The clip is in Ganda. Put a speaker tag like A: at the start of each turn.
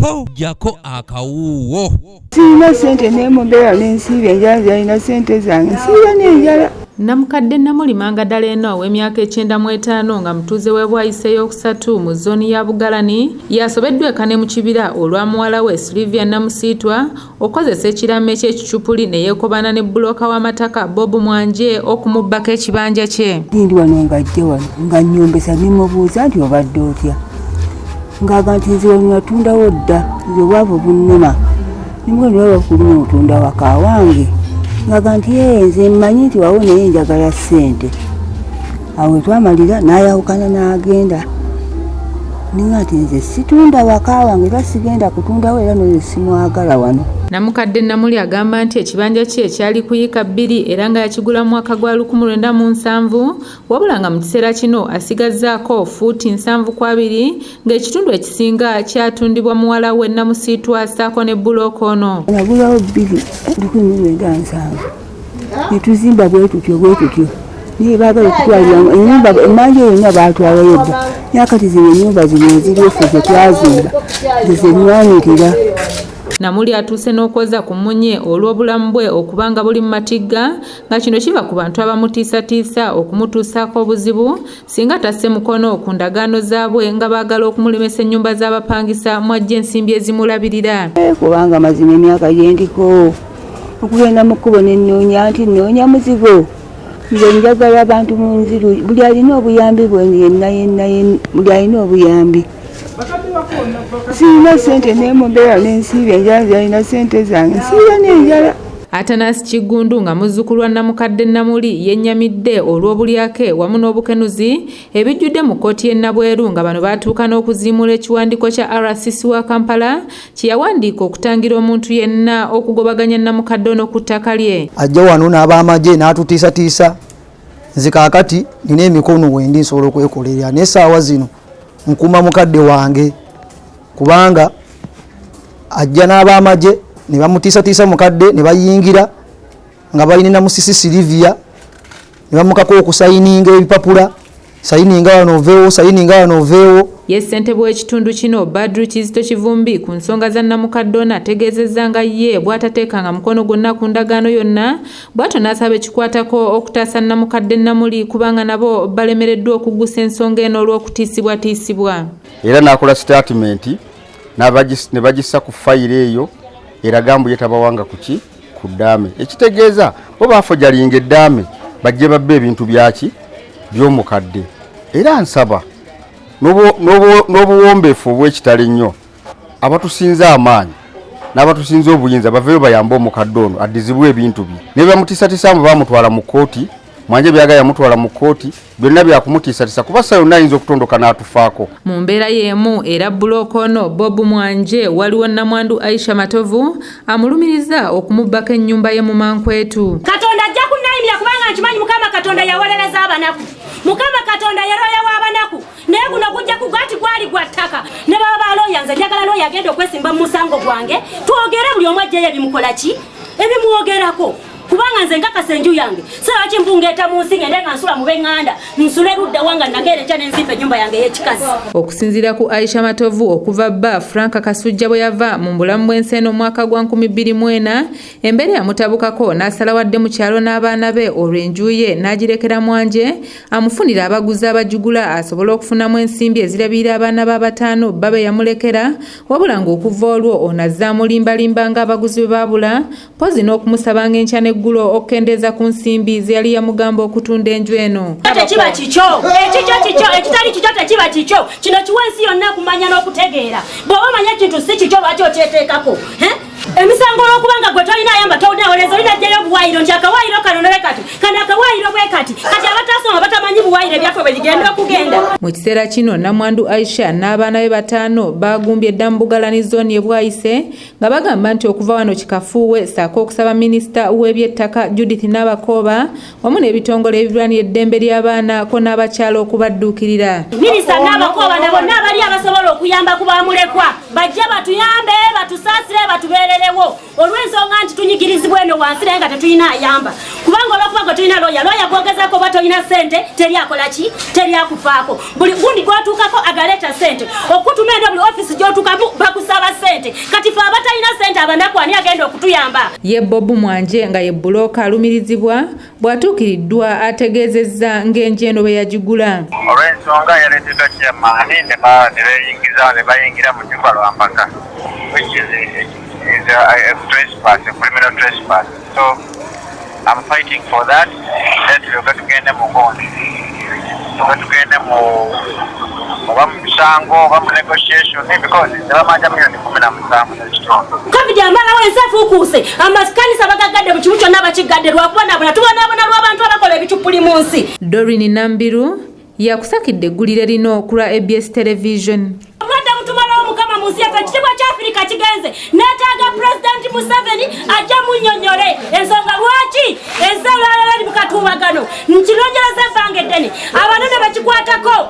A: Ho, jjako akawuuwo.
B: Sirina ssente nemumbeera nensiiba enjala, zalina ssente zange, nsiiba n'enjala.
C: Namukadde Namuli Mangadalena ow'emyaka 95 nga mutuuze w'e Bwaise ey'okusatu mu zooni ya Bugalani yasobeddwa eka ne mu kibira olwa muwala we Sylvia Namusiitwa okukozesa ekiraamo eky'ekicupuli ne yeekobaana ne bbulooka w'amataka Bob Mwanje okumubbako ekibanja kye.
B: Ndi wano ng'ajja wano nga nnyombesa, ne mubuuza nti, "Obadde otya?" Ng'aga nti, "Nze wano natundawo dda, nze obwavu bunnuma." Nimugenda, "Oba kuluma otunda waka wange?" Ng'aga nti, "Ee, nze mmanyi nti wawo, naye njagala ssente." Awo wetwamalira n'ayawukana n'agenda. Ninga nti, "Nze situunda waka wange era sigenda kutundawo, era noyo simwagala wano."
C: Namukadde Namuli agamba nti ekibanja kye kyali ku yiika 2 era nga yakigula mu mwaka gwa 1970, wabula nga mu kiseera kino asigazzaako fuuti 72, ng'ekitundu ekisinga kyatundibwa muwala we Namusiitwa ssaako ne bbulooka ono.
B: Nagulawo 2 1970, netuzimba bwe tutyo bwe tutyo, naye baagala okutwalira enyumba emmanja yonna, baatwalayo dda. Naye kati zino ennyumba zino eziri effe ze twazimba, ze zenwanirira.
C: Namuli atuuse n'okwoza ku mmunye olw'obulamu bwe okuba nga buli mu matigga, nga kino kiva ku bantu abamutiisatiisa okumutuusaako obuzibu singa tasse mukono ku ndagaano zaabwe, nga baagala okumulemesa ennyumba z'abapangisa mwajja ensimbi ezimulabirira.
B: Kubanga mazima emyaka gyendiko, okugenda mu kkubo nenoonya nti noonya muzigo, nze njagala abantu mu nziru, buli alina obuyambi bwe yenna yenna, buli alina obuyambi. Sirina ssente nemumbeera nensiiba enjala, zalina ssente zange, nsiiba n'enjala.
C: Atanasi Kiggundu nga muzzukulu wa Namukadde Namuli yennyamidde olw'obulyake wamu n'obukenuzi ebijjudde mu kkooti y'e Nabweru, nga bano baatuuka n'okuziimuula ekiwandiiko kya RCC wa Kampala kye yawandiika okutangira omuntu yenna okugobaganya Namukadde ono ku ttaka lye.
D: Ajja wano n'abamagye n'atutiisatiisa. Nze kaakati nina emikono wendi nsobola okwekolerera, naye saawa zino nkuuma mukadde wange kubanga ajja n'abamagye ne bamutiisatiisa mukadde, ne bayingira nga balina Namusisi Silivia ne bamukako okusayininga ebipapula, "Sayininga wano oveewo, sayininga wano oveewo."
C: Ye ssentebe w'ekitundu kino Badru Kizito Kivumbi ku nsonga za Namukadde ono ategeezezza nga ye bw'atateekanga mukono gwonna ku ndagaano yonna, bw'atyo n'asaba ekikwatako okutaasa Namukadde Namuli kubanga nabo balemereddwa okuggusa ensonga eno olw'okutiisibwatiisibwa.
E: Era n'akola statement ne bagissa ku fayiro eyo eraga mbu ye tabawanga kuki ku ddaame, ekitegeeza bo baafojalinga eddaame bajje babbe ebintu byaki by'omukadde. Era nsaba n'obuwombeefu obw'ekitalo ennyo abatusinza amaanyi n'abatusinza obuyinza baveeyo bayambe omukadde ono addizibwe ebintu bye. Ne bamutiisatiisa mbu bamutwala mu kkooti, Mwanje byaga yamutwala mu kkooti, byonna byakumutiisatiisa kuba sa yonna ayinza okutondoka n'atufaako.
C: Mu mbeera y'emu era bbulooka ono Bob Mwanje, waliwo namwandu Aisha Matovu amulumiriza okumubbako ennyumba ye mu Mankwetu.
F: Katonda ajja kunnayimira kubanga nkimanyi Mukama Katonda yawolereza abanaku, Mukama Katonda yerooya w'abanaku. Naye guno gujja kugwa nti gwali gwa ttaka ne baba balooya. Nze njagala looya agenda okwesimba mu musango gwange, twogere, buli omu ajjayo ebimukola ki ebimwogerako, kubanga nze nkakasa enju yange siraki mbungeeta mu nsi ngende nga nsula mu b'eŋŋanda, nsule luddawa nga nakeera enkya nenzimba ennyumba yange ey'ekikazi?
C: Okusinziira ku Aisha Matovu, okuva bba Frank Kasujja bwe yava mu bulamu bw'ensi eno omwaka gwa 2004, embeera yamutabukako n'asala wadde mu kyalo n'abaana be, olwo enju ye n'agirekera Mwanje amufunira abaguzi abajugula asobole okufunamu ensimbi ezirabirira abaana be abataano bba be yamulekera. Wabula ng'okuva olwo ono azze amulimbalimba ng'abaguzi bwe baabula, mpozi n'okumusabanga enkya n'eggulo okukendeeza ku nsimbi ze yali yamugamba okutunda enju eno.
F: Tekiba kikyo, ekikyo kikyo, ekitali kikyo tekiba kikyo. Kino kiwa ensi yonna okumanya n'okutegeera. Bw'oba omanya ekintu si kikyo, lwaki okyeteekako? Eh? Emisango olwokubanga gwe tolina ayamba, tolinawoleeza, olina ajjayo obuwaayiro nti akawaayiro kano nobe kati kano akawaayiro bwe kati. Kati abatasoma batamanyi buwaayiro ebyaffe bwe bigenda okugenda.
C: Mu kiseera kino namwandu Aisha n'abaana be bataano bagumbye edda mu Bugalani zooni e Bwaise, nga bagamba nti okuva wano kikafuuwe, ssaako okusaba minisita w'ebyettaka Judith Nabakooba wamu n'ebitongole ebirwanira eddembe ly'abaana ko n'abakyala okubadduukirira.
F: Minisita Nabakooba na bonna abali abasobola okuyamba ku bamulekwa bajje batuyambe, batusaasire, batubeererewo olw'ensonga nti tunyigirizibwa eno wansi naye nga tetulina ayamba, kubanga olwokuba gwe tulina looya, looya gwogezako oba tolina ssente teri akola ki, teri akufaako. Buli gundi gwotuukako agaleeta ssente okutuma eno, buli ofisi gyotuukamu bakusaba ssente. Uganda abanaku ani agenda okutuyamba?
C: Ye Bob Mwanje nga ye bbulooka alumirizibwa bw'atuukiriddwa ategeezezza ng'enju eno bwe yagigula.
G: Olw'ensonga yaleeteddwa chairman ne beeyingiza ne bayingira mu nyumba lwampaka, which is a trespass, a criminal trespass. So I'm fighting for that. Then tulyoke tugende mu gundi, tulyoke tugende mu oba mu misango oba mu negotiation, because nze bamanja 17 miliyoni n'ekitundu.
F: Covid amalawo, ensi efuukuuse, amakanisa bagaggadde, mu kimu kyonna bakiggadde lwakubonaabona. Tubonaabona lw'abantu abakola ebicupuli mu nsi.
C: Doreen Nambiru yakusakidde eggulire lino ku lwa ABS Television.
F: Obulwadde butumalawo, Mukama, mu nsi yaffe. Ekitiibwa kya Afirika kigenze. Neetaaga Pulezidenti Museveni ajja munnyonnyole ensonga lwaki ensi olwalala eri mu katuubagano. Nkinonyereza ebbanga eddene, abanene bakikwatako.